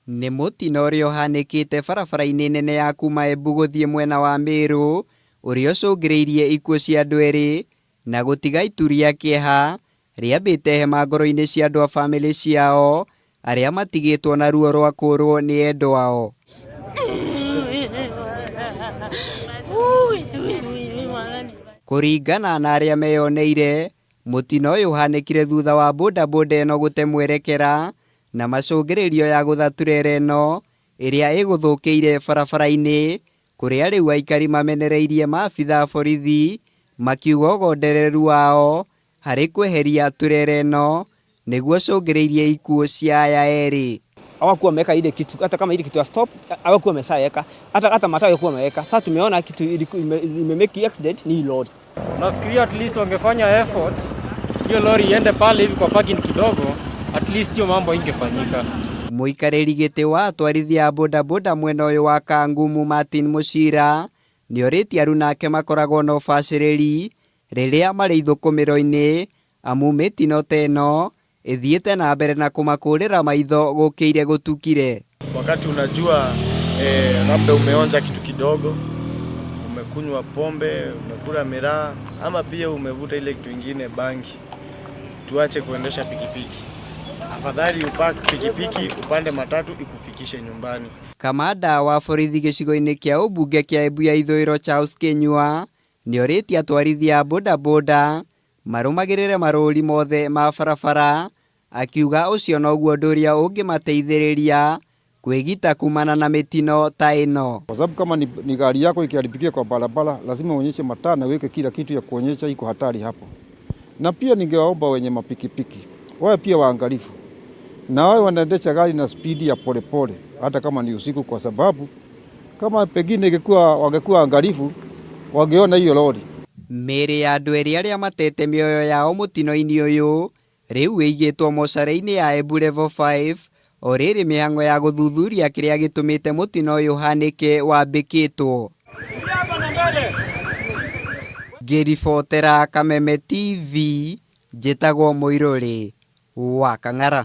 Nĩ mũtino ũrĩa ũhanĩkĩte barabara-inĩ nene ya kuma Embu gũthiĩ mwena wa Meru, ũrĩa ũcũngĩrĩirie ikuũ cia andũ erĩ na gũtiga itu rĩa kĩeha rĩambĩte hema ngoro-inĩ cia andũ a bamĩrĩ ciao arĩa matigĩtwo na ruo rwa kũũrwo nĩ endwa ao. Kũringana na arĩa meyoneire, mũtino ũyũ ũhanĩkire thutha wa bodaboda ĩno gũte mwerekera na macũngĩrĩrio ya gũtha turera ĩno ĩrĩa ĩgũthũkĩire barabara-inĩ kũrĩa rĩu aikari mamenereirie maabitha a borithi makiuga ũgondereru wao harĩ kweheria turera ĩno nĩguo ũcũngĩrĩirie ikuũ cia aya erĩ. Hawakuwa wameweka ile kitu, hata kama ile kitu ya stop hawakuwa wameshaweka, hata mataa hawakuwa wameweka. Sasa tumeona kitu ime make accident ni lori. Nafikiria at least wangefanya effort hiyo lori iende pale hivi kwa parking kidogo, at least hiyo mambo ingefanyika. Mũikarĩri gĩtĩ wa atwarithia a bodaboda mwena ũyũ wa Kangumu Martin Mũcira nĩorĩtie aruna ake makoragwo na ũbacĩrĩri rĩrĩa marĩ ithũkũmĩro-inĩ amu mĩtino ta ĩno ĩthiĩte na mbere na kũmakũrĩra maitho gũkĩire gũtukire. Wakati unajua labda umeonja kitu kidogo, umekunywa pombe, umekula miraa ama pia umevuta ile kitu ingine bangi, tuache kuendesha pikipiki. Afadhali upark pikipiki upande matatu ikufikishe nyumbani. Kamanda wa borithi gĩcigo-inĩ kĩa ũmbunge kĩa Embu ya ithũĩro Charles Kĩnyua nĩorĩtie atwarithia a bodaboda marũmagĩrĩre marũri mothe ma barabara akiuga ũcio noguo ũndũ ũrĩa ũngĩmateithĩrĩria kwĩgita kumana na mĩtino ta ĩno. Kwa sababu kama ni gari yako ikiharibikia kwa barabara lazima uonyeshe mataa na uweke kila kitu ya kuonyesha iko hatari hapo. Na pia ningewaomba wenye mapikipiki wawe pia waangalifu na wawe wanaendesha gari na spidi ya polepole hata kama ni usiku, kwa sababu kama pengine ingekuwa wangekuwa angalifu wangeona hiyo lori. Mĩĩrĩ ya andũ erĩ arĩa matete mĩoyo yao mũtino-inĩ ũyũ rĩu ĩigĩtwo mocarĩ-inĩ ya Embu Level 5 o rĩrĩ mĩhang'o ya gũthuthuria kĩrĩa gĩtũmĩte mũtino ũyũ ũhanĩke wambĩkĩtwo. Ngĩribotera Kameme TV njĩtagwo Mũirũrĩ wa Kang'ara.